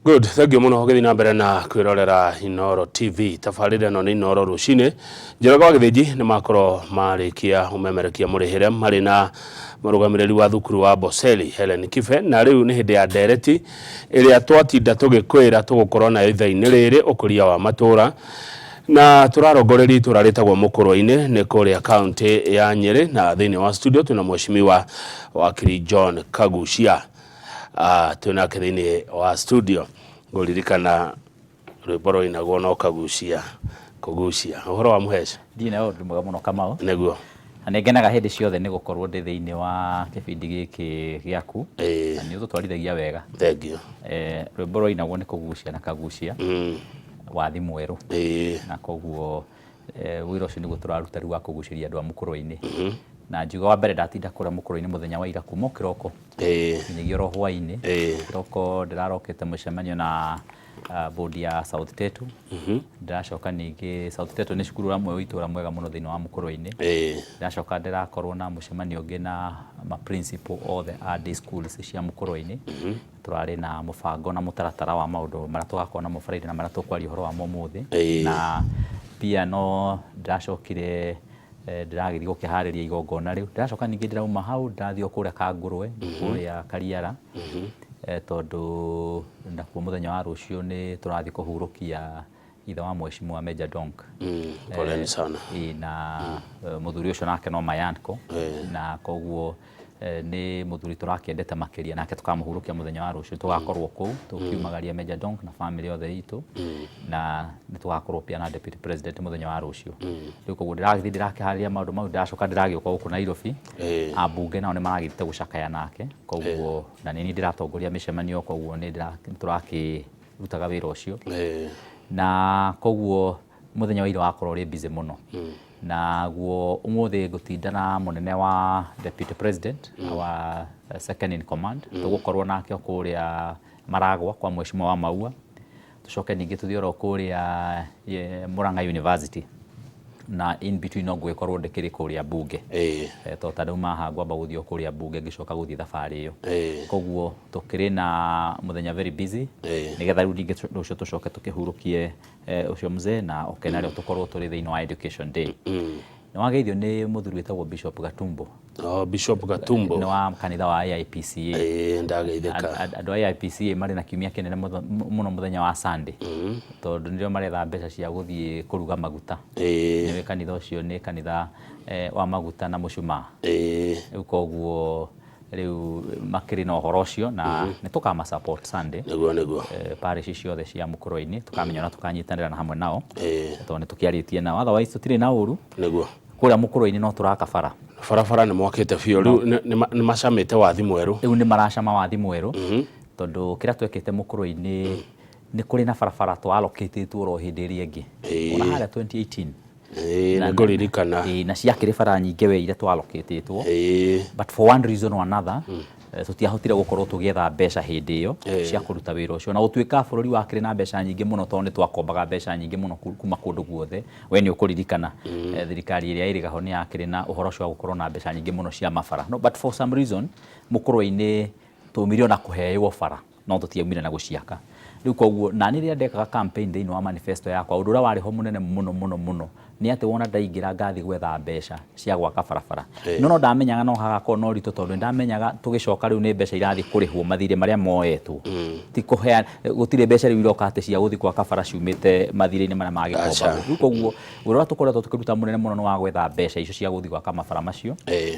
Good, thank you muno gũgĩthiĩ na mbere na kwĩrorera Inooro TV. Tabarĩra ĩno nĩ Inooro rũcinĩ. Njoroge wa Gĩthĩnji nĩ makorwo marĩkia ũmemerekia mũrĩhĩre marĩ na mũrũgamĩrĩri wa thukuru wa Amboseli Helen Kibe, na rĩu nĩ hĩndĩ ya ndereti ĩrĩa twatinda tũgĩkwĩra tũgũkorwo nayo ithaa-inĩ rĩrĩ, ũkũria wa matũra na tũrarongoreria itũra rĩtagwo Mũkũrwe-inĩ nĩ kũrĩa kaũntĩ ya Nyĩrĩ, na thĩinĩ wa studio twĩna mheshimiwa wakiri John Kaguchia. Twĩ nake thĩinĩ wa studio ngũririkana rwĩmbo rwainagwo no Kagucia kũgucia ũhoro wa mũheca. Ndiĩ na ũndũ mwega mũno, Kamau. Nĩguo. Na nĩ ngenaga hĩndĩ ciothe nĩ gũkorwo ndĩ thĩinĩ wa kĩbindi gĩkĩ gĩaku. Na nĩ ũtũtwarithagia wega. Thank you. Rwĩmbo rwainagwo nĩ kũgucia na Kagucia, wathi mwerũ. Na koguo wĩra ũcio nĩguo tũraruta rĩu wa kũgucĩria andũ a Mũkũrwe-inĩ. Na njuga wa mbere ndatinda kũrĩa Mũkũrwe-inĩ mũthenya wa ira kuma o kĩroko nginyagia oro hwainĩ. Kĩroko ndĩrarokete mũcemanio na board ya South Tetu. Ndĩracoka ningĩ, South Tetu nĩ cukuru ũmwe wa itũra mwega mũno thĩinĩ wa Mũkũrwe-inĩ. Ndĩracoka ndĩrakorwo na mũcemanio ũngĩ na ma principal othe a day schools cia Mũkũrwe-inĩ. Tũrarĩ na mũbango na mũtaratara wa maũndũ marĩa tũgakorwo namo Friday na marĩa tũkwaria ũhoro wamo ũmũthĩ. Na pia no ndĩracokire ndĩragĩthiĩ gũkĩharĩria igongona rĩu. Ndĩracoka ningĩ ndĩrauma hau ndĩrathiĩ o kũrĩa Kangũrwe, kũrĩa Kariara, tondũ nakuo mũthenya wa rũciũ nĩ tũrathiĩ kũhurũkia ithe wa mheshimiwa Major Donk. Poleni sana. Ĩĩ, na mũthuri ũcio nake no Mayanko, na koguo nĩ mũthuri tũrakĩendete makĩria, nake tũkamũhurũkia mũthenya wa rũciũ. Tũgakorwo kũu tũkiumagaria Major Donk na family yothe itũ, na nĩ tũgakorwo pia na Deputy President mũthenya wa rũciũ. Rĩu koguo ndĩragĩthiĩ ndĩrakĩharĩria maũndũ mau, ndĩracoka ndĩragĩũka gũkũ Nairobi. Ambunge nao nĩ maragĩthiĩte gũcakaya nake, koguo na nĩ niĩ ndĩratongoria mĩcemanio, koguo nĩ tũrakĩrutaga wĩra ũcio. Na koguo mũthenya wa ira wakorwo ũrĩ busy mũno. Naguo ũmũthĩ ngũtinda na mũnene wa Deputy President, our second in command, tũgũkorwo nake o kũrĩa Maragwa kwa mheshimiwa wa Maua, tũcoke ningĩ tũthiĩ oro kũrĩa Murang'a University, na in between no ngũgĩkorwo ndĩkĩrĩ kũrĩa bunge. Tondũ ta rĩu maha ngwamba gũthiĩ o kũrĩa bunge ngĩcoka gũthiĩ thabarĩ ĩyo. Koguo tũkĩrĩ na mũthenya very busy, nĩgetha rĩu ningĩ rũciũ tũcoke tũkĩhurũkie ũcio mzee na oke narĩo tũkorwo tũrĩ thĩinĩ wa Education Day. Nĩ wageithio nĩ mũthuri wĩtagwo Bishop Gatumbo. Oh, Bishop Gatumbo. Nĩ wa kanitha wa AIPCA. Ĩĩ, ndageithĩka. Andũ a AIPCA marĩ na kiumia kĩnene mũno mũthenya wa Sunday, tondũ nĩrĩo maretha mbeca cia gũthiĩ kũruga maguta. Nĩũĩ kanitha ũcio nĩ kanitha wa maguta na mũcumaa. Rĩu koguo rĩu makĩrĩ na ũhoro ũcio na nĩ tũkama support Sunday. Nĩguo nĩguo. Parish ciothe cia Mũkũrwe-inĩ tũkamenya ũrĩa tũkanyitanĩra na hamwe nao, tondũ nĩ tũkĩarĩtie nao, otherwise tũtirĩ na ũru. Nĩguo. Kũrĩa Mũkũrwe-inĩ no tũraka bara. Barabara nĩ mwakĩte biũ rĩu, nĩ macamĩte wathi mwerũ. Rĩu nĩ maracama wathi mwerũ, tondũ kĩrĩa twekĩte Mũkũrwe-inĩ nĩ kũrĩ na barabara twa allocatĩtwo oro hĩndĩ ĩrĩa ĩngĩ, ona harĩa 2018. Ĩĩ, nĩ ngũririkana. Ĩĩ, na ciakĩrĩ bara nyingĩ we iria twa allocatĩtwo. But for one reason or another, tũtiahotire gũkorwo tũgĩetha mbeca hĩndĩ ĩyo cia kũruta wĩra ũcio. Na gũtuĩka bũrũri wakĩrĩ na mbeca nyingĩ mũno, tondũ nĩ twakombaga mbeca nyingĩ mũno kuma kũndũ guothe. We nĩ ũkũririkana thirikari ĩrĩa ĩrĩ gaho nĩ yakĩrĩ na ũhoro ũcio wa gũkorwo na mbeca nyingĩ mũno cia mabara. No, but for some reason, Mũkũrwe-inĩ twaumire ona kũheywo bara no tũtiaumire na gũciaka. Rĩu koguo nani rĩrĩa ndekaga campaign thĩinĩ wa manifesto yakwa, ũndũ ũrĩa warĩ ho mũnene mũno mũno mũno nĩ atĩ wona ndaingĩra ngathiĩ gwetha mbeca cia gwaka barabara. No no ndamenyaga no hagakorwo na ũritũ, tondũ nĩ ndamenyaga tũgĩcoka rĩu nĩ mbeca irathiĩ kũrĩhwo mathirĩ marĩa moetwo. Ti kũheana, gũtirĩ mbeca rĩu iroka atĩ cia gũthiĩ gwaka bara ciumĩte mathirĩ-inĩ marĩa magĩkombagwo. Rĩu koguo wĩra ũrĩa tũkoretwo tũkĩruta mũnene mũno nĩ wa gwetha mbeca icio cia gũthiĩ gwaka mabara macio.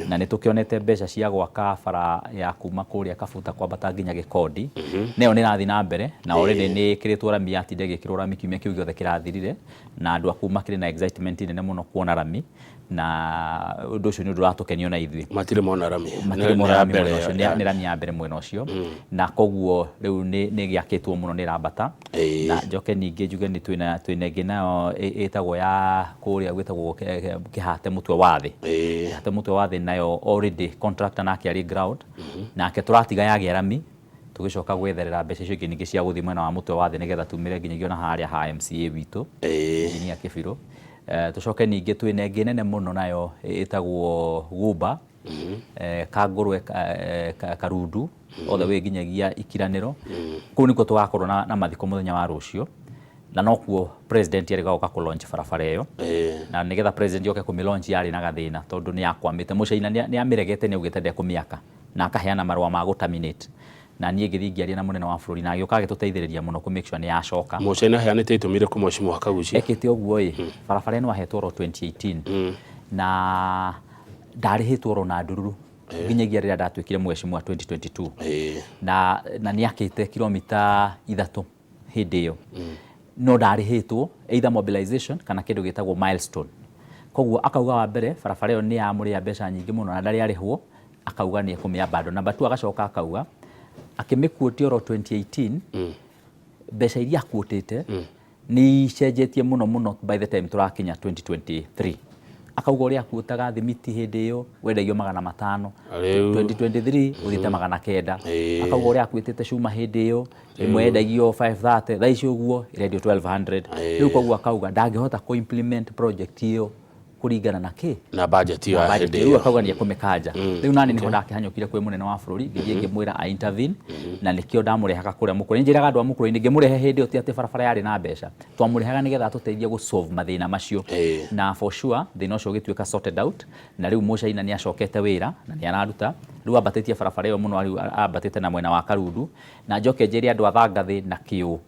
Na nĩ tũkĩonete mbeca cia gwaka bara ya kuma kũrĩa Kabuta kwambata nginya Gĩkondi. Na ĩyo nĩ ĩrathiĩ na mbere na already nĩ ĩkĩrĩtwo rami, yatinda ĩgĩkĩrwo rami kiumia kĩu gĩothe kĩrathirire, na andũ a kũu makĩrĩ na excitement nene mũno kuona rami, na ũndũ ũcio nĩ ũndũ ũratũkenia ona ithuĩ. Matirĩ mona rami. Matirĩ mona rami mwena ũcio, nĩ rami ya mbere mwena ũcio, na koguo rĩu nĩ gĩakĩtwo mũno, nĩ ĩrambata. Na njoke ningĩ njuge nĩ twĩna ĩngĩ nayo ĩtagwo ya kũrĩa gwĩtagwo Kĩhate Mũtwe wa Thĩ. Kĩhate Mũtwe wa Thĩ nayo already contractor nake arĩ ground, nake tũratiga yagĩa rami, tũgĩcoka gwetherera mbeca icio ingĩ ningĩ cia gũthiĩ mwena wa Mũtwe wa Thĩ nĩgetha tumĩre nginyagia ona harĩa ha MCA witũ, Engineer Kĩbirũ. Tũcoke ningĩ twĩna ĩngĩ nene mũno nayo ĩtagwo Gumba. Kangũrwe, Karundu, all the way nginyagia Ikiranĩro. Kũu nĩkuo tũgakorwo na mathiko mũthenya wa rũciũ, na nokuo president arĩ goka kũ launch barabara ĩyo. Na nĩgetha president oke kũmĩ launch yarĩ na gathĩna, tondũ nĩ yakwamĩte. Mũcaina nĩ amĩregete, nĩ augĩte ndekũmĩaka na akaheana marũa ma gũ terminate, na niĩ ngĩthiĩ ngĩaria na mũnene wa bũrũri na agĩũka agĩtũteithĩrĩria mũno kũ make sure nĩ yacoka. Mũcaina aheanĩte itũmi irĩkũ, Mheshimiwa Kaguchia? Ekĩte ũguo ĩ, barabara ĩno ahetwo oro 2018 na ndarĩhĩtwo oro na ndururu nginyagia rĩrĩa ndatuĩkire mheshimiwa 2022. Na nĩ akĩte kilomita 3 hĩndĩ ĩyo, no ndarĩhĩtwo either mobilization kana kĩndũ gĩtagwo milestone. Koguo akauga wa mbere barabara ĩyo nĩ yamũrĩa mbeca nyingĩ mũno na ndarĩ arĩhwo, akauga nĩ ekũmĩ abandon. Number two, agacoka akauga akĩmĩkuotia oro 2018, mbeca iria akuotĩte nĩ icenjetie mũno mũno by the time tũrakinya 2023. Akauga ũrĩa akuotaga thimiti hĩndĩ ĩyo wendagio 500, Rĩu 2023 ũthiĩte 900. Akauga ũrĩa akuĩtĩte cuma hĩndĩ ĩyo ĩmwe yendagio 530, thaa ici ũguo ĩrendio 1200. Rĩu koguo akauga ndangĩhota kũ implement project ĩyo kũringana na kĩ? Na budget ĩyo ya budget. Hĩndĩ Rĩu ĩyo. Akauga nĩ ekũmĩkanja. Rĩu nani nĩho ndakĩhanyũkire kwĩ mũnene wa bũrũri, ngĩthiĩ ngĩmwĩra a intervene, na nĩkĩo ndamũrehaga kũrĩa mũkũrũ. Njĩraga andũ a mũkũrũ-inĩ ngĩmũrehe hĩndĩ ĩyo ti atĩ barabara yarĩ na mbeca, twamũrehaga nĩgetha atũteithie gũ solve mathĩna macio. Na for sure thĩna ũcio ũgĩtuĩka sorted out, na rĩu mũcaina nĩ acokete wĩra na nĩ araruta. Rĩu ambatĩtie barabara ĩyo mũno, rĩu ambatĩte na mwena wa Karundu. Na njoke njĩre andũ a Thangathĩ na Kĩũ,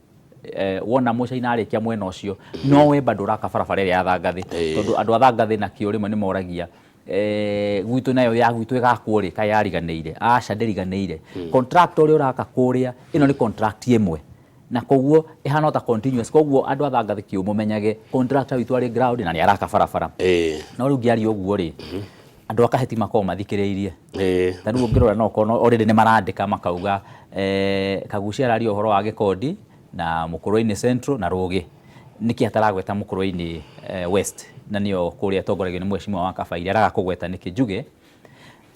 wona mũcaina arĩkia mwena ũcio, no we bado ũraka barabara ĩrĩa ya Thangathĩ, tondũ andũ a Thangathĩ na Kĩũ rĩmwe nĩ moragia, gwitũ nayo ya gwitũ ĩgakwo rĩ, kaĩ yariganĩire? Aca, ndĩriganĩire. Contractor ũrĩa ũraka kũrĩa, ĩno nĩ contract ĩmwe na koguo ĩhana ota continuous. Koguo andũ a Thangathĩ Kĩũ mũmenyage contractor witũ arĩ ground na nĩ araka barabara. No rĩu ngĩaria ũguo rĩ, andũ a Kaheti makoragwo mathikĩrĩirie. Ta rĩu ũngĩrora no ũkorwo already nĩ marandĩka makauga, Kaguchia araria ũhoro wa Gĩkondi na Mũkũrwe-inĩ Central na Rũgĩ, nĩkĩ ataragweta Mũkũrwe-inĩ West, na nĩyo kũrĩa ĩtongoragio nĩ mheshimiwa wa Kabairi? Araga kũgweta nĩkĩ? Njuge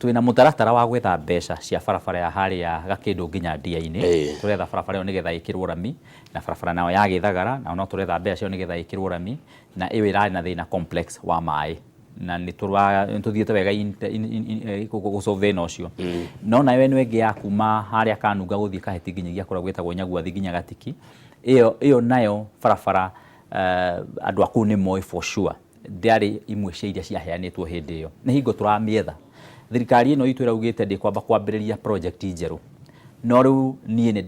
twĩna mũtaratara wa gwetha mbeca cia barabara ya harĩa Gakĩndũ nginya Ndia-inĩ. Tũretha barabara ĩyo nĩgetha ĩkĩrwo rami, na barabara nayo ya Gĩthagara nayo no tũretha mbeca cio nĩgetha ĩkĩrwo rami, na ĩyo ĩrarĩ na thĩna complex wa maĩ, na nĩ tũthiĩte wega gũ solve thĩna ũcio. No nayo ĩno ĩngĩ ya kuma harĩa Kanunga gũthiĩ Kaheti nginyagia kũrĩa gwĩtagwo Nyaguathi nginya Gatiki, ĩyo nayo barabara, andũ a kũu nĩ moĩ for sure ndĩarĩ imwe cia iria ciaheanĩtwo hĩndĩ ĩyo. Nĩ hingo tũramĩetha. Thirikari ĩno itũ ĩraugĩte ndĩkwamba kwambĩrĩria project njerũ, no rĩu niĩ nĩ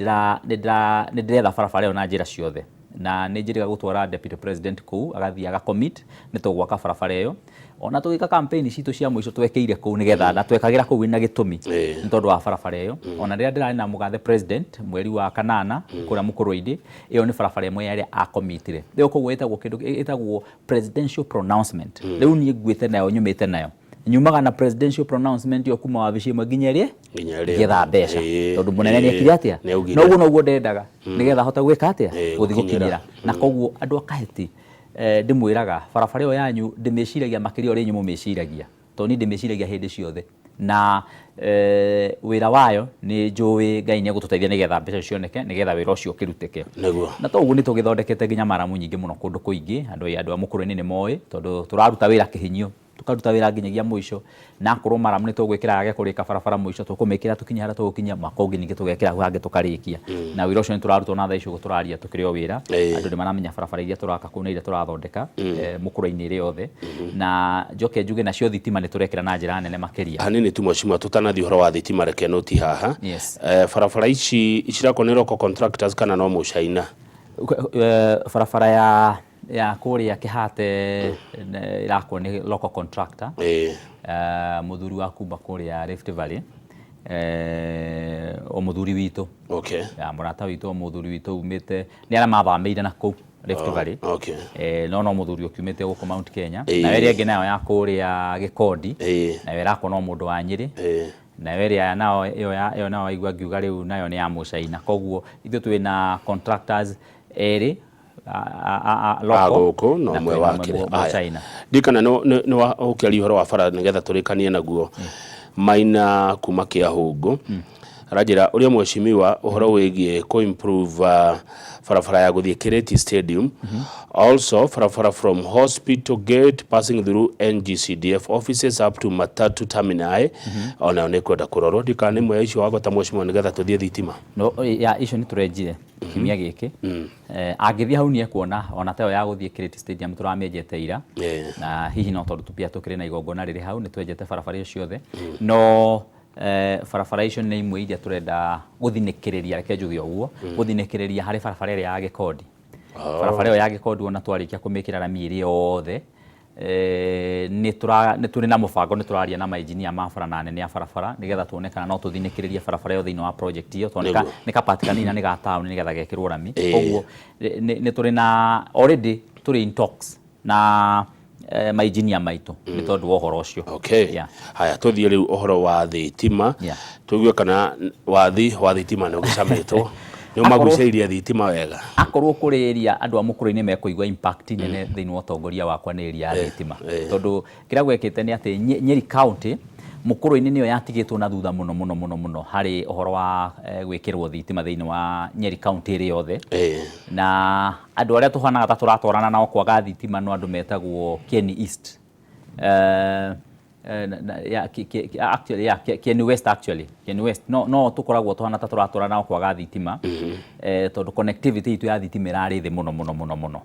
ndĩretha barabara ĩyo na njĩra ciothe, na nĩ njĩrĩga gũtwara deputy president kũu agathiĩ aga commit nĩ tũgwaka barabara ĩyo. Ona tũgĩka campaign citũ cia mũico twekĩire kũu nĩgetha, na twekagĩra kũu na gĩtũmi nĩ tondũ wa barabara ĩyo. Ona rĩrĩa ndĩrarĩ na mũgathe president mweri wa kanana kũrĩa Mũkũrwe-inĩ, ĩyo nĩ barabara ĩmwe ya ĩrĩa akomitire ĩyo. Koguo ĩtagwo kĩndũ ĩtagwo presidential pronouncement. Rĩu niĩ nguĩte nayo, nyumĩte nayo, nyumaga na presidential pronouncement ĩyo kuma wabici ĩmwe nginya ĩrĩa Nginya ĩrĩa ngetha mbeca, tondũ mũnene nĩ ekire atĩa? Nĩ augire. Noguo noguo ndendaga nĩgetha hote gwĩka atĩa? Gũthiĩ gũkinyĩra. Gũkinyĩra. Na koguo andũ a Kaheti, ndĩmwĩraga barabara ĩyo yanyu ndĩmĩciragia makĩria ũrĩa inyuĩ mũmĩciragia, tondũ niĩ ndĩmĩciragia hĩndĩ ciothe, na wĩra wayo nĩ njũĩ Ngai nĩ egũtũteithia nĩgetha mbeca cioneke, nĩgetha wĩra ũcio ũkĩrutĩke. Na to ũguo, nĩ tũgĩthondekete nginya maramu nyingĩ mũno kũndũ kũingĩ. Andũ a Mũkũrwe-inĩ nĩ moĩ, tondũ tũraruta wĩra kĩhinyio, tũkaruta wĩra nginyagia mũico, na akorwo maramu nĩ tũgwĩkĩra yage kũrĩka barabara mũico, tũkũmĩkĩra tũkinye harĩa tũgũkinyia. Mwaka ũngĩ ningĩ tũgekĩra hau hangĩ tũkarĩkia, na wĩra ũcio nĩ tũrarutwo, na thaa ici ũguo tũraria tũkĩrĩ o wĩra. Andũ nĩ maramenya barabara iria tũraka kũu na iria tũrathondeka Mũkũrwe-inĩ ĩrĩ yothe. Na njoke njuge nacio thitima nĩ tũrekĩra na njĩra nene makĩria. Hanini tu, mheshimiwa, tũtanathiĩ ũhoro wa thitima, reke nũti haha. Yes. Barabara ici cirakwo nĩ local contractors kana no mũcaina? Barabara ya kũrĩa Kĩhate ĩrakwo nĩ local contractor, mũthuri wa kuma kũrĩa Rift Valley, o mũthuri witũ, ya mũrata witũ, o mũthuri witũ umĩte nĩ arĩa mathamĩire na kũu Rift Valley. No mũthuri ũkiumĩte gũkũ Mount Kenya. Nayo ĩrĩa ĩngĩ nayo ya kũrĩa Gĩkondi, nayo ĩrakwo no mũndũ wa Nyĩrĩ. Nayo ĩrĩa nao ĩyo ya ĩyo nayo waigua ngiuga rĩu nayo nĩ ya mũcaina. Koguo ithuĩ twĩna contractors erĩ a local gũkũ na na ũmwe twĩna wa ũmwe kĩrĩa. Aya. Mũcaina. Ndikana nĩ ũkĩaria ũhoro wa bara nĩgetha tũrĩkanie naguo, Maina kuma Kĩahũngũ. Aranjĩra ũrĩa mheshimiwa ũhoro wĩgiĩ kũ improve barabara ya gũthiĩ Kireti Stadium, also barabara from hospital gate passing through NGCDF offices up to Matatu terminal, onayo nĩ kwenda kũrorwo. Ndikana nĩ ĩmwe ya icio wagweta mheshimiwa, nĩgetha tũthiĩ thitima. No ya icio nĩ tũrenjire kiumia gĩkĩ. Angĩthiĩ hau nĩ ekuona ona ta ĩyo ya gũthiĩ Kireti Stadium tũramĩenjete ira. Na hihi no tondũ pia tũkĩrĩ na igongona rĩrĩ hau, nĩ twenjete barabara icio ciothe. No barabara icio nĩ imwe iria tũrenda gũthinĩkĩrĩria, reke njuge ũguo, gũthinĩkĩrĩria harĩ barabara ĩrĩa ya Gĩkondi. Barabara ĩyo ya Gĩkondi ona twarĩkia kũmĩkĩra rami ĩrĩ yothe, nĩ tũrĩ na mũbango, nĩ tũraria na mainjinia ma bara na anene a barabara nĩgetha tuone kana no tũthinĩkĩrĩrie barabara ĩyo thĩinĩ wa project ĩyo, tondũ nĩ ka part kanini na nĩ ga taũni nĩgetha gekĩrwo rami. Koguo nĩ tũrĩ na already tũrĩ in talks na mainjinia maitũ nĩ tondũ wa ũhoro ũcio. Okay. Haya, tũthiĩ rĩu ũhoro wa thitima. Tũigue kana wathi wa thitima nĩ ũgĩcamĩtwo, nĩ ũmagucĩirie thitima wega. Akorwo kũrĩ area andũ a mũkũrũ-inĩ mekũigua impact nene thĩinĩ wa ũtongoria wakwa nĩ area ya thitima. Tondũ kĩrĩa gwekĩte nĩ atĩ Nyeri County mũkũrũ-inĩ nĩyo yatigĩtwo na thutha mũno mũno mũno mũno harĩ ũhoro wa gwĩkĩrwo thitima thĩinĩ wa Nyeri County ĩrĩ yothe. Na andũ arĩa tũhanaga ta tũratwarana nao kwaga thitima no andũ metagwo Kieni East. Actually, yeah, Kieni West actually. Kieni West. No, no tũkoragwo tũhana ta tũratwarana nao kwaga thitima. Tondũ connectivity itũ ya thitima ĩrarĩ thĩ mũno mũno mũno mũno.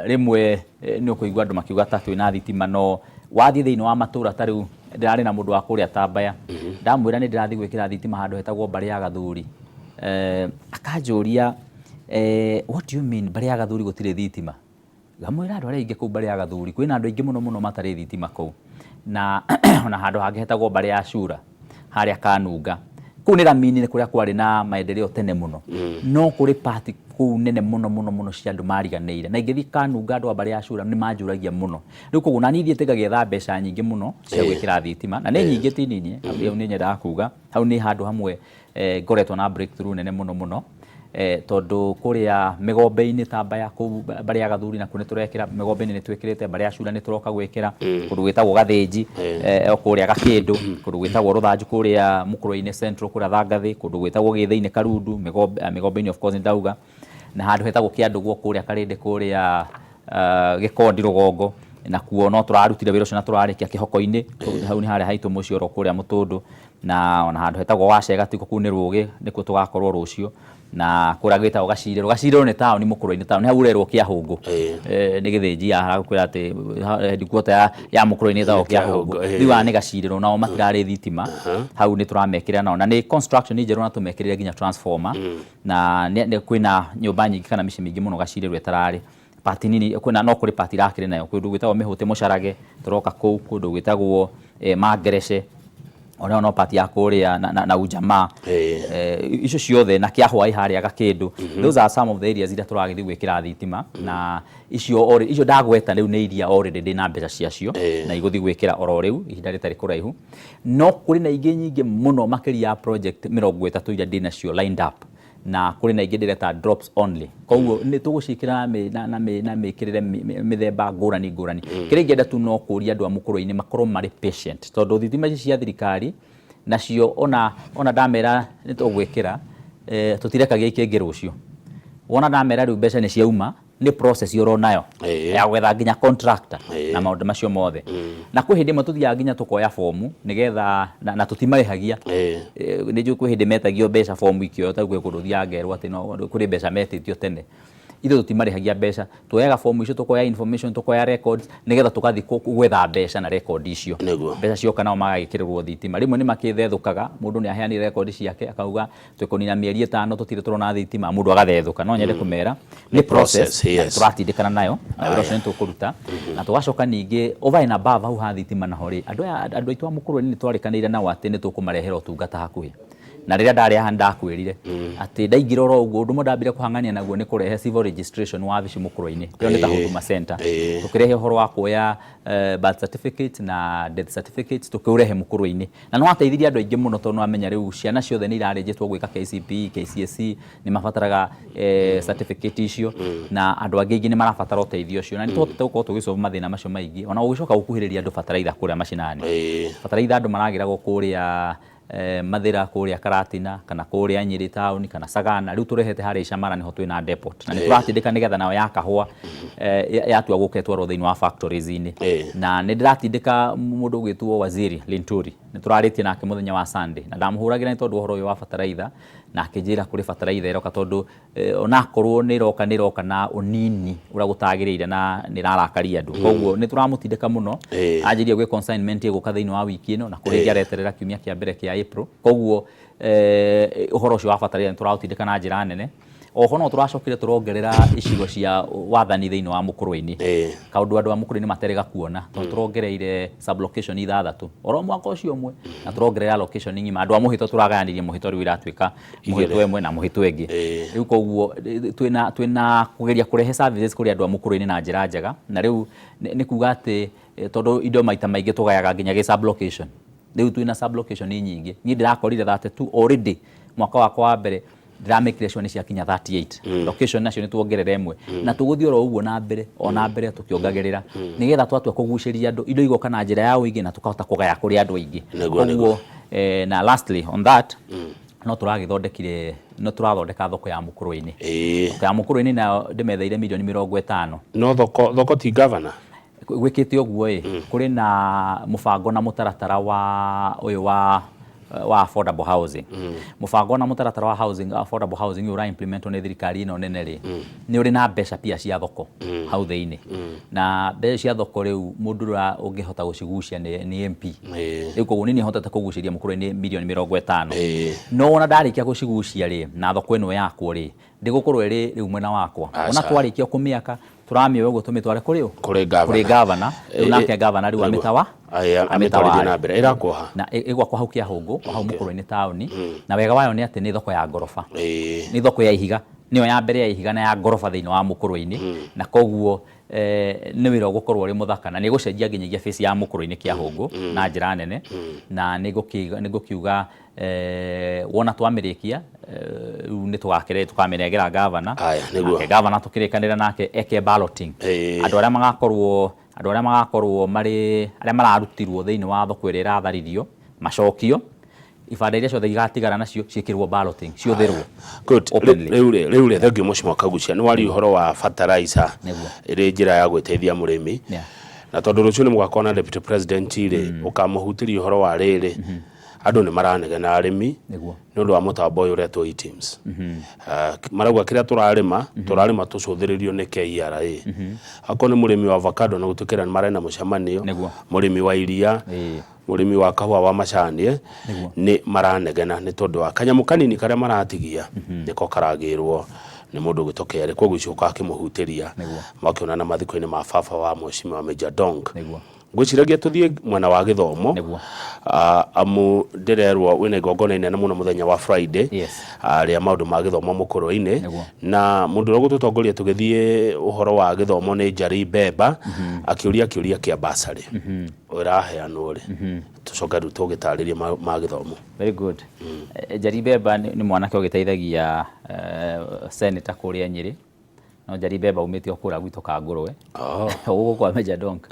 Rĩmwe nĩ ũkũigua andũ makiuga ta twĩna thitima, no wathiĩ thĩinĩ wa matũra ta rĩu ndĩrarĩ na mũndũ wa kũrĩa Tambaya. Ndamwĩra nĩ ndĩrathiĩ gwĩkĩra thitima handũ hetagwo Mbarĩ ya Gathuri. Akanjũria, what do you mean Mbarĩ ya Gathuri gũtirĩ thitima? Ngamwĩra andũ arĩa aingĩ kũu Mbarĩ ya Gathuri, kwĩna andũ aingĩ mũno mũno matarĩ thitima kũu. Na ona handũ hangĩ hetagwo Mbarĩ ya Cura, harĩa Kanunga. Kũu nĩ rami-inĩ kũrĩa kwarĩ na maendeleo tene mũno. No kũrĩ part kũu nene mũno mũno mũno cia andũ mariganĩire. Na ingĩthiĩ Kanunga andũ a Mbarĩ ya Cura nĩ manjũragia mũno. Rĩu koguo na niĩ thiĩte ngagĩetha mbeca nyingĩ mũno cia gwĩkĩra thitima. Na nĩ nyingĩ ti nini, hau nĩ nyendaga kuga. Hau nĩ handũ hamwe ngoretwo na breakthrough nene mũno mũno, tondũ kũrĩa mĩgombe-inĩ ta Mbaya kũu Mbarĩ ya Gathuri nakuo nĩ tũrekĩra, mĩgombe-inĩ nĩ twĩkĩrĩte, Mbarĩ ya Cura nĩ tũroka gwĩkĩra, kũndũ gwĩtagwo Gathĩnji o kũrĩa Gakĩndũ, kũndũ gwĩtagwo Rũthanju kũrĩa Mũkũrwe-inĩ Central kũrĩa Thangathĩ, kũndũ gwĩtagwo Gĩthĩinĩ Karundu, mĩgombe-inĩ of course nĩ ndauga, na handũ hetagwo Kĩandũgwo kũrĩa Karĩndĩ kũrĩa Gĩkondi rũgongo, nakuo no tũrarutire wĩra ũcio na tũrarĩkia Kĩhoko-inĩ, hau nĩ harĩa haitũ mũciĩ oro kũrĩa Mũtũndũ, na ona handũ hetagwo Wacega tiko kũu nĩ Rũgĩ nĩkuo tũgakorwo rũciũ, na kũrĩa gwĩtagwo Gacirĩrwo. Gacirĩrwo nĩ taũni Mũkũrwe-inĩ taũni, hau ũrerwo Kĩahũngũ. Nĩ Gĩthĩnji haha aragũkwĩra atĩ headquarter ya Mũkũrwe-inĩ ĩtagwo Kĩahũngũ. Rĩu haha nĩ Gacirĩrwo, nao matirarĩ thitima, hau nĩ tũramekĩrĩra nao, na nĩ construction njerũ na tũmekĩrĩre nginya transformer, na kwĩna nyũmba nyingĩ kana mĩciĩ mĩingĩ mũno Gacirĩrwo ĩtararĩ. Part nini, kwĩna no kũrĩ part irakĩrĩ nayo, kũndũ gwĩtagwo Mĩhũtĩ Mũcarage, tũroka kũu, kũndũ gwĩtagwo Mangerece, onayo no part ya kũrĩa na Ujamaa, icio ciothe na Kĩahwaĩ harĩa Gakĩndũ. Those are some of the areas iria tũragĩthiĩ gwĩkĩra thitima, na icio icio ndagweta rĩu nĩ iria already ndĩna mbeca ciacio, na igũthiĩ gwĩkĩra oro rĩu ihinda rĩtarĩ kũraihu. No kũrĩ na ingĩ nyingĩ mũno makĩria ya project 30 iria ndĩnacio lined up, na kũrĩ na ingĩ ndĩreta drops only, koguo nĩ tũgũciĩkĩra na mĩkĩrĩre mĩthemba ngũrani ngũrani. Kĩrĩa ingĩenda tu no kũria andũ a Mũkũrwe-inĩ makorwo marĩ patient, tondũ thitima ici cia thirikari nacio ona ndamera nĩ tũgwĩkĩra, tũtirekagia ikĩngĩ rũciũ. Wona ndamera rĩu mbeca nĩ ciauma, nĩ process oro nayo ya gwetha nginya contractor na maũndũ macio mothe. Na kwĩ hĩndĩ ĩmwe tũthiaga nginya tũkoya bomu nĩgetha na tũtimarĩhagia. Nĩ njũĩ kwĩ hĩndĩ metagio mbeca bomu ikĩoywo, ta rĩu kwĩ kũndũ ũthiaga ngerwo atĩ no kũrĩ mbeca metĩtio tene. Ithuĩ tũtimarĩhagia mbeca, tuoyaga bomu icio, tũkoya information, tũkoya records nĩgetha tũgathiĩ gwetha mbeca na record icio. Mbeca cioka nao magagĩkĩrĩrwo thitima. Rĩmwe nĩ makĩthethũkaga, mũndũ nĩ aheanire record ciake akauga twĩkũnina mĩeri 5 tũtirĩ tũrona thitima, mũndũ agathethũka. No nyende kũmera nĩ process na tũratindĩkana nayo, na wĩra ũcio nĩ tũkũruta. Na tũgacoka ningĩ over and above hau ha thitima naho rĩ, andũ aya, andũ aitũ a Mũkũrwe-inĩ nĩ twarĩkanĩire nao atĩ nĩ tũkũmarehera ũtungata hakuhĩ. Na rĩrĩa ndarĩ haha nĩ ndakwĩrire atĩ ndaingĩra oro ũguo, ũndũ ũmwe ndambire kũhang'ania naguo nĩ kũrehe civil registration wabici Mũkũrwe-inĩ. Ĩyo nĩ ta Huduma Center. Tũkĩrehe ũhoro wa kuoya birth certificate na death certificate, tũkĩũrehe Mũkũrwe-inĩ. Na nĩ wateithirie andũ aingĩ mũno, tondũ nĩ wamenya rĩu ciana ciothe nĩ irarĩnjĩtwo gwĩka KCPE, KCSE, nĩ mabataraga certificate icio, na andũ angĩ aingĩ nĩ marabatara ũteithio ũcio. Na nĩ tũhotete gũkorwo tũgĩ solve mathĩna macio maingĩ, ona gũgĩcoka gũkuhĩrĩria andũ bataraitha kũrĩa macinani. Bataraitha andũ maragĩragwo kũrĩa Mathĩra kũrĩa Karatina kana kũrĩa Nyĩrĩ taũni kana Sagana. Rĩu tũrehete harĩa Icamara nĩho twĩna depot na nĩ tũratindĩka nĩgetha nayo ya kahũa yatua gũka ĩtwarwo thĩinĩ wa factories-inĩ. Na nĩ ndĩratindĩka mũndũ ũgwĩtwo Waziri Linturi, nĩ tũrarĩtie nake mũthenya wa Sunday na ndamũhũragĩra nĩ tondũ ũhoro ũyũ wa bataraitha, na akĩnjĩra kũrĩ bataraitha ĩroka tondũ onakorwo nĩ ĩroka, nĩ ĩroka na ũnini ũrĩa gũtagĩrĩire na nĩ ĩrarakaria andũ. Koguo nĩ tũramũtindĩka mũno anjĩrie gwĩ consignment ĩgũka thĩinĩ wa wiki ĩno na kũrĩ ĩngĩ areterera kiumia kĩa mbere kĩa April. Koguo ũhoro ũcio wa bataraitha nĩ tũraũtindĩka na njĩra nene. Oho no tũracokire tũrongerera icigo cia wathani thĩinĩ wa Mũkũrwe-inĩ. Kaũndũ andũ a Mũkũrwe-inĩ materĩga kuona tondũ tũrongereire sub location ithathatũ oro mwaka ũcio ũmwe, na tũrongerera location ng'ima. Andũ a mũhĩto tũragayanirie mũhĩto, rĩu iratuĩka mũhĩtwa ĩmwe na mũhĩtwa ĩngĩ. Rĩu koguo twĩna kũgeria kũrehe services kũrĩ andũ a Mũkũrwe-inĩ na njĩra njega. Na rĩu nĩ kuga atĩ tondũ indo maita maingĩ tũgayaga nginya gĩ sub location, rĩu twĩna sub location nyingĩ. Niĩ ndĩrakorire 32 already mwaka wakwa wa mbere, ndĩramĩkire sure nĩ ciakinya 38 location, nacio nĩ tuongerera ĩmwe na tũgũthiĩ oro ũguo na mbere o na mbere tũkĩongagĩrĩra nĩgetha twatua kũgucĩria andũ, indo igoka na njĩra ya ũingĩ na tũkahota kũgaya kũrĩ andũ aingĩ. Koguo na lastly on that, no tũragĩthondekire, no tũrathondeka thoko ya Mũkũrwe-inĩ. Thoko ya Mũkũrwe-inĩ nayo ndĩmetheire mirioni 50. No thoko ti governor. Gwĩkĩte ũguo ĩ, kũrĩ na mũbango na mũtaratara wa ũyũ wa affordable housing. Mũbango na mũtaratara wa housing, affordable housing ũyũ ũra implementwo nĩ thirikari ĩno nene rĩ, nĩ ũrĩ na mbeca pia cia thoko hau thĩinĩ, na mbeca cia thoko rĩu mũndũ ũrĩa ũngĩhota gũcigucia nĩ MP. Rĩu koguo niĩ hotete kũgucĩria Mũkũrwe-inĩ mirioni 50. No ona ndarĩkia gũcigucia rĩ, na thoko ĩno yakwo rĩ, ndĩgũkorwo ĩrĩ rĩu mwena wakwa. Ona twarĩkia kũmĩaka, tũramĩoya ũguo tũmĩtware kũrĩ ũ? Kũrĩ gavana. Kũrĩ gavana. Rĩu nake gavana rĩu amĩtawa amĩtwarithie na mbere. Ĩrakwoha? Na ĩgwakwo hau Kĩahũngũ, o hau Mũkũrwe-inĩ taũni. Na wega wayo nĩ atĩ nĩ thoko ya ngoroba, nĩ thoko ya ihiga, nĩyo ya mbere ya ihiga na ya ngoroba thĩinĩ wa Mũkũrwe-inĩ. Na koguo nĩ wĩra ũgũkorwo ũrĩ mũthaka na nĩ ĩgũcenjia nginyagia face ya Mũkũrwe-inĩ Kĩahũngũ na njĩra nene. Na nĩ ngũkiuga wona twamĩrĩkia rĩu nĩ tũgakĩre tũkamĩnengera gavana. Aya, nĩguo. Nake gavana tũkĩrĩkanĩra nake eke balloting. Andũ arĩa magakorwo marĩ arĩa mararutirwo thĩinĩ wa thoko ĩrĩa ĩratharirio macokio ibanda iria ciothe igatigara nacio ciĩkĩrwo balloting, ciũthĩrwo Good. openly. Rĩu rĩ, thengiũ Mheshimiwa Kaguchia, nĩ waria ũhoro wa fertilizer ĩrĩ njĩra ya gwĩteithia mũrĩmi, na tondũ rũciũ nĩ mũgakorwo na deputy president rĩ, ũkamũhutĩria ũhoro wa rĩrĩ, andũ nĩ maranegena arĩmi nĩ ũndũ wa mũtambo ũyũ ũretwo eTIMS. Marauga kĩrĩa tũrarĩma tũcũthĩrĩrio nĩ KRA. Akorwo nĩ mũrĩmi wa avocado na gũtuĩkĩra nĩ marenda mũcemanio, mũrĩmi wa iria, mũrĩmi wa kahũa, wa macani, nĩ maranegena nĩ tondũ wa kanyamũ kanini karĩa maratigia nĩko karagĩrwo nĩ mũndũ ũgĩtwo KRA. Koguo icio ũgakĩmũhutĩria makĩonana mathiko-inĩ ma baba wa Mheshimiwa Major Dong. Ngwĩciragia tũthiĩ mwena wa gĩthomo. Amu ndĩrerwo wĩna igongona inene mũno mũthenya wa Friday rĩa maũndũ ma gĩthomo Mũkũrwe-inĩ. Na mũndũ ũrĩa ũgũtũtongoria tũgĩthiĩ ũhoro wa gĩthomo nĩ Njari Mbemba, akĩũria kĩũria kĩa basarĩ ĩraheanwo rĩ, tũcoke rĩu tũgĩtarĩrie ma gĩthomo. Very good. Njari Mbemba nĩ mwanake ũgĩteithagia senator kũrĩa Nyĩrĩ. No Njari Mbemba umĩte o kũrĩa gwitũ Kangũrwe, gũkũ kwa Major Donk.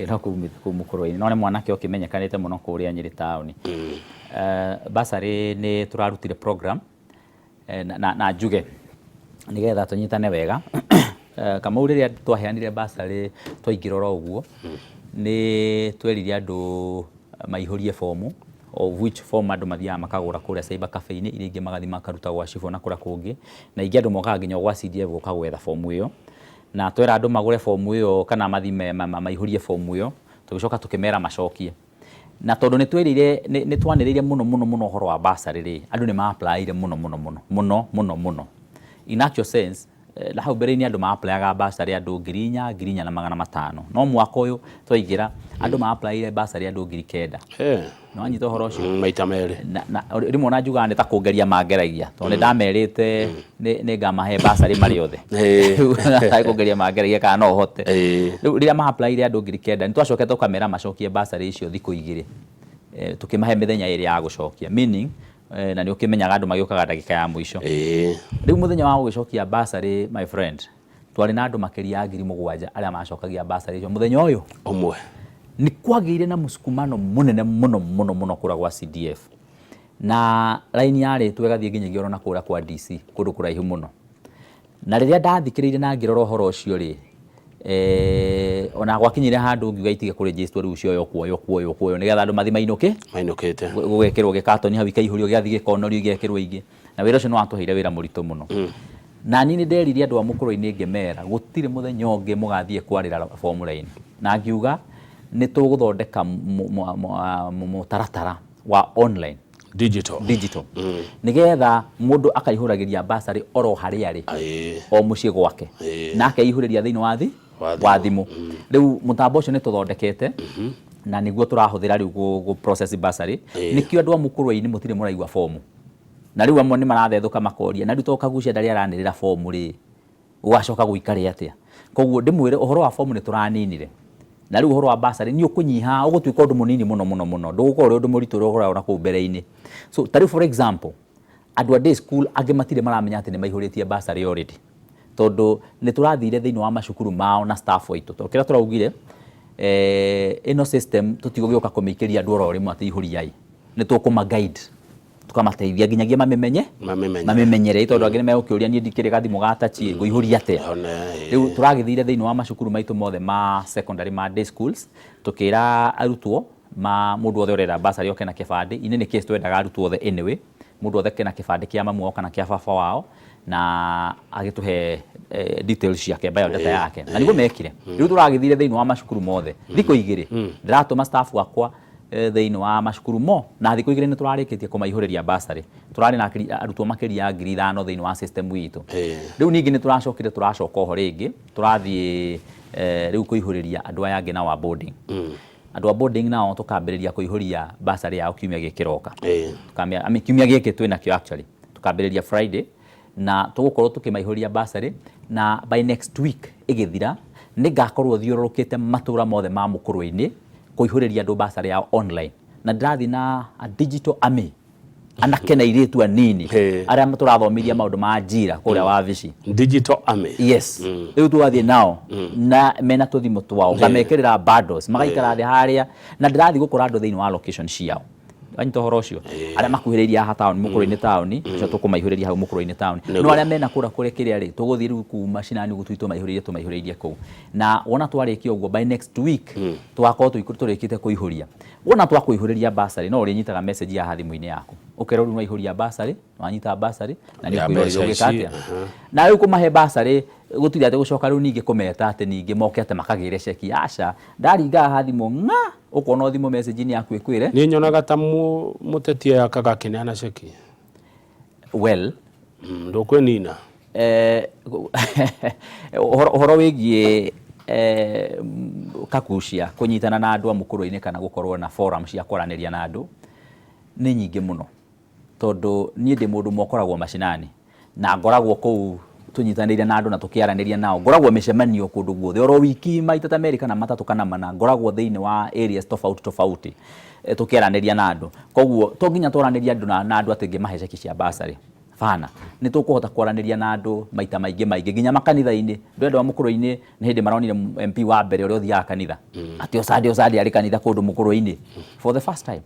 No kũu Mũkũrwe-inĩ, no nĩ mwanake ũkĩmenyekanĩte mũno kũrĩa Nyĩrĩ taũni. Bursary nĩ tũrarutire program na njuge nĩgetha tũnyitane wega. Kamau, rĩrĩa twaheanire bursary, twaingĩra oro ũguo nĩ twerire andũ maihũrie fomu, of which form andũ mathiaga makagũra kũrĩa cyber cafe-inĩ, iria ingĩ magathiĩ makaruta gwa cibũ na kũrĩa kũngĩ, na ingĩ andũ mokaga nginya gwa CDF gũka gwetha fomu ĩyo. Na twera andũ magũre fomu ĩyo kana mathiĩ maihũrie fomu ĩyo, tũgĩcoka tũkĩmera macokie. Na tondũ nĩ twerire, nĩ twanĩrĩire mũno mũno mũno ũhoro wa bursary rĩ, andũ nĩ ma-applyire mũno mũno mũno mũno mũno mũno. In actual sense, na hau mbere-inĩ andũ ma-applyaga bursary andũ 4,000, 4,500, no mwaka ũyũ twaingĩra andũ ma-applyire bursary andũ 9,000. Nĩ wanyita ũhoro ũcio? Maita merĩ. Na rĩmwe ona njugaga nĩ ta kũngeria mangeragia, tondũ nĩ ndamerĩte nĩ ngamahe bursary marĩ othe. Rĩu kũngeria mangeragia kana no hote. Rĩu rĩrĩa ma-applyire andũ 9,000, nĩ twacokete tũkamera macokie bursary icio thikũ 2, tũkĩmahe mĩthenya 2 ya gũcokia, meaning na nĩ ũkĩmenyaga andũ magĩũkaga ndagĩka ya mũico. Rĩu mũthenya wa gũgĩcokia bursary, my friend, twarĩ na andũ makĩria ya 7,000 arĩa macokagia bursary icio mũthenya ũyũ ũmwe. Nĩ kwagĩire na mũsukumano mũnene mũno mũno mũno kũrĩa gwa CDF. Na raini yarĩtwo ĩgathiĩ nginyagia oro na kũrĩa kwa DC, kũndũ kũraihu mũno. Na rĩrĩa ndathikĩrĩirie na ngĩrora ũhoro ũcio rĩ, eh, ona gwakinyire handũ ngiuga itige kũrĩnjĩstwo rĩu cioywo kuoywo kuoywo kuoywo nĩgetha andũ mathi mainũke. Mainũkĩte. Gũgekĩrwo gĩkatoni hau ikaihũrio gĩgathiĩ gĩkonorio igekĩrwo ingĩ. Na wĩra ũcio nĩ watũheire wĩra mũritũ mũno. Na niĩ nĩ nderire andũ a Mũkũrwe-inĩ ngĩmera gũtirĩ mũthenya ũngĩ mũgathiĩ kwarĩra bomu raini. Na ngiuga nĩ tũgũthondeka mũtaratara wa online. Digital. Digital. Nĩgetha mũndũ akaihũragĩria bursary oro harĩa arĩ. O mũciĩ gwake. Na akeihũrĩria thĩinĩ wa thi Wa wa thimũ. Rĩu mũtambo ũcio nĩ tũthondekete na nĩguo tũrahũthĩra rĩu gũ process bursary. Nĩkĩo andũ a Mũkũrwe-inĩ mũtirĩ mũraigua bomu. Na rĩu amwe nĩ marathethũka makoria, na rĩu to Kagucia ndarĩ aranĩrĩra bomu rĩ, gũgacoka gũikare atĩa? Koguo ndĩmwĩre ũhoro wa bomu nĩ tũraninire. Na rĩu ũhoro wa bursary nĩ ũkũnyiha, ũgũtuĩka ũndũ mũnini mũno mũno mũno, ndũgũkorwo ũrĩ ũndũ mũritũ ũrĩa ũkoragwo na kũu mbere-inĩ. So ta rĩu for example, andũ a day school angĩ matirĩ maramenya atĩ nĩ maihũrĩtie bursary already. Tondũ nĩ tũrathire thĩinĩ wa macukuru mao na staff aitũ. Tondũ kĩrĩa tũraugire, ĩno system tũtigũgĩũka kũmĩikĩria andũ oro rĩmwe atĩ ihũriai. Nĩ tũkũma guide, tũkamateithia nginyagia mamĩmenye, Mamĩmenyere. Mamĩmenyere tondũ angĩ nĩ megũkĩũria niĩ ndikĩrĩ gathimũ ga touch ĩ, ngũihũria atĩa? One, ĩĩ. Rĩu tũragĩthire thĩinĩ wa macukuru maitũ mothe ma secondary ma day schools, tũkĩra arutwo ma mũndũ wothe ũrenda bursary oke na kĩbandĩ. In any case twendaga arutwo othe anyway, mũndũ wothe oke na kĩbandĩ kĩa mamu wao kana kĩa baba wao na agĩtũhe details ciake, biodata yake. Na nĩguo mekire. Rĩu tũragĩthire thĩinĩ wa macukuru mothe thikũ igĩrĩ, ndĩratũma staff akwa thĩinĩ wa macukuru mo, na thikũ igĩrĩ nĩ tũrarĩkĩtie kũmaihũrĩria bursary. Tũrarĩ na arutwo makĩria ya 5,000 thĩinĩ wa system itũ. Rĩu ningĩ nĩ tũracokire tũracoka oho rĩngĩ, tũrathiĩ rĩu kũihũrĩria andũ aya angĩ nao a boarding. Andũ a boarding nao tũkambĩrĩria kũihũria bursary yao kiumia gĩkĩ kĩroka. I mean, kiumia gĩkĩ twĩnakĩo actually. Tũkambĩrĩria Friday na tũgũkorwo tũkĩmaihũria bursary, na by next week ĩgĩthira nĩ ngakorwo thiũrũrũkĩte matũra mothe ma Mũkũrwe-inĩ kũihũrĩria andũ bursary yao online. Na ndĩrathiĩ na a digital army, anake na airĩtu anini arĩa tũrathomithia maũndũ ma ajira kũrĩa wabici. Digital army. Yes. Rĩu tũgathiĩ nao na mena tũthimũ twao, ngamekĩrĩra bundles, magaikara thĩ harĩa, na ndĩrathiĩ gũkora andũ thĩinĩ wa location ciao. Wanyita ũhoro ũcio? Arĩa makuhĩrĩirie haha town, Mũkũrwe-inĩ town, acio tũkũmaihũrĩria hau Mũkũrwe-inĩ town. No arĩa mena kũrĩa kũrĩa kĩrĩa rĩ, tũgũthiĩ rĩu kũu macinani ũguo tũmaihũrĩrie tũmaihũrĩrie kũu. Na wona twarĩkia ũguo by next week tũgakorwo tũrĩkĩte kũihũria. Wona twakũihũrĩria bursary, no ũrĩnyitaga message haha thimũ-inĩ yaku. Ũkerwo rĩu nĩwaihũria bursary, nĩwanyita bursary, na nĩ Ya ũkũihũrĩrio mbeca ũgĩka ici, atĩa. Na rĩu kũmahe bursary, gũtirĩ atĩ gũcoka rĩu ningĩ kũmeta atĩ ningĩ moke atĩ makagĩre ceki. Aca, ndaringa haha thimũ ng'a, ũkona thimũ message-inĩ yaku ĩkwĩre. Niĩ nyonaga ta mũteti aya akaga akĩneana ceki. Well, Ndũkwĩnina. Ũhoro wĩgiĩ Kagucia kũnyitana na andũ a Mũkũrwe-inĩ kana gũkorwo na forum cia kwaranĩria na andũ nĩ nyingĩ mũno, tondũ niĩ ndĩ mũndũ ũmwe ũkoragwo macinani na ngoragwo kũu tũnyitanĩire na andũ na tũkĩaranĩria nao. Ngoragwo mĩcemanio kũndũ guothe oro wiki maita ta merĩ kana matatũ kana mana, ngoragwo thĩinĩ wa areas tofauti tofauti tũkĩaranĩria na andũ. Koguo to nginya twaranĩrie andũ na andũ atĩ ngĩmahe ceki cia bursary. Bana, nĩ tũkũhota kwaranĩria na andũ maita maingĩ maingĩ nginya makanitha-inĩ. Ndũ andũ a Mũkũrwe-inĩ nĩ hĩndĩ maronire MP wa mbere ũrĩa ũthiaga kanitha. Atĩ o Sunday arĩ kanitha kũndũ Mũkũrwe-inĩ for the first time.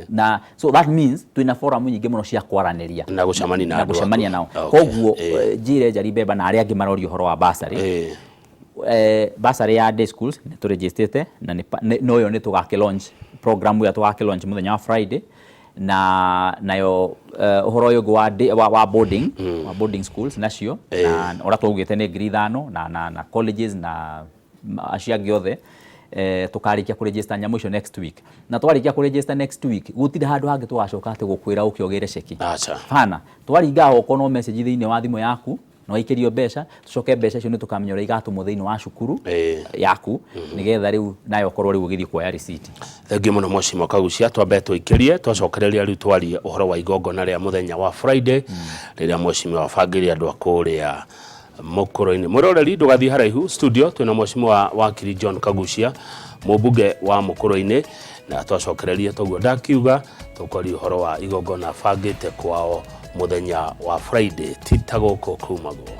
Na so that means twĩna forum nyingĩ mũno cia kwaranĩria Na gũcemania na na andũ gũcemania aku. Nao. Koguo njĩre Njari Mbemba na arĩa angĩ maroria ũhoro wa bursary. Bursary ya day schools nĩ tũregistrĩte na no ĩyo nĩ tũgakĩ launch program ĩyo tũgakĩ launch mũthenya wa Friday. Na nayo ũhoro ũyũ ũngĩ wa boarding, wa boarding schools nacio, na ũrĩa twaugĩte nĩ 5,000 na colleges na acio angĩ othe, tũkarĩkia kũregister nyamũ icio next week. Na twarĩkia kũregister next week gũtirĩ handũ hangĩ tũgacoka atĩ gũkwĩra ũke ũgĩre ceki. Aca. Bana, twaringa okorwo no message thĩinĩ wa thimũ yaku na waikĩrio mbeca, tũcoke mbeca icio nĩ tũkamenya ũrĩa igatũmwo thĩinĩ wa cukuru yaku, nĩgetha rĩu nayo ũkorwo rĩu ũgĩthiĩ kuoya receipt. Thengiũ mũno Mheshimiwa Kagucia, twambe tũikĩrie twacokereria rĩu twarie ũhoro wa igongona rĩa mũthenya wa Friday rĩrĩa Mheshimiwa wabangĩire andũ a kũrĩa Mũkũrwe-inĩ. Mwĩroreri ndũgathiĩ haraihu, studio twĩna Mheshimiwa Wakiri John Kagucia, mũmbunge wa Mũkũrwe-inĩ, na twacokereria toguo ndakiuga tũkwaria ũhoro wa igongona bangĩte kwao mũthenya wa Friday, ti ta gũkũ kumagwo.